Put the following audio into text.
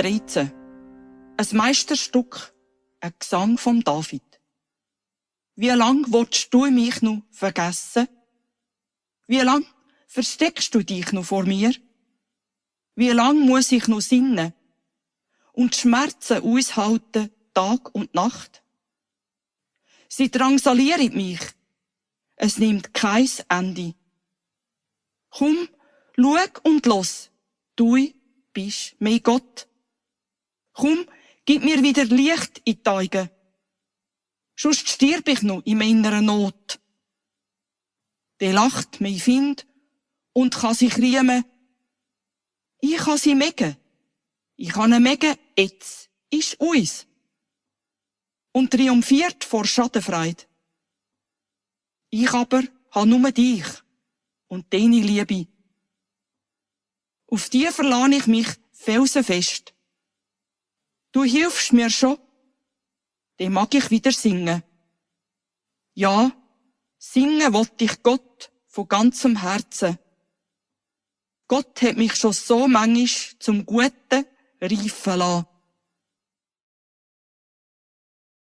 13. Ein Meisterstück, ein Gesang vom David. Wie lang willst du mich noch vergessen? Wie lang versteckst du dich noch vor mir? Wie lang muss ich noch sinnen und Schmerzen aushalten, Tag und Nacht? Sie drangsalieren mich. Es nimmt kein Ende. Komm, schau und los. Du bist mein Gott. Komm, gib mir wieder Licht in die Augen. Sonst stirb ich noch in meiner Not. Der lacht mein Find und kann sich riemen. Ich kann sie megen. Ich kann ihn megen, jetzt ist uns. Und triumphiert vor Schadenfreude. Ich aber habe nur dich und deine Liebe. Auf die verlasse ich mich felsenfest. Du hilfst mir schon, dann mag ich wieder singen. Ja, singen wollt ich Gott von ganzem Herzen. Gott hat mich schon so manchmal zum Guten reifen lassen.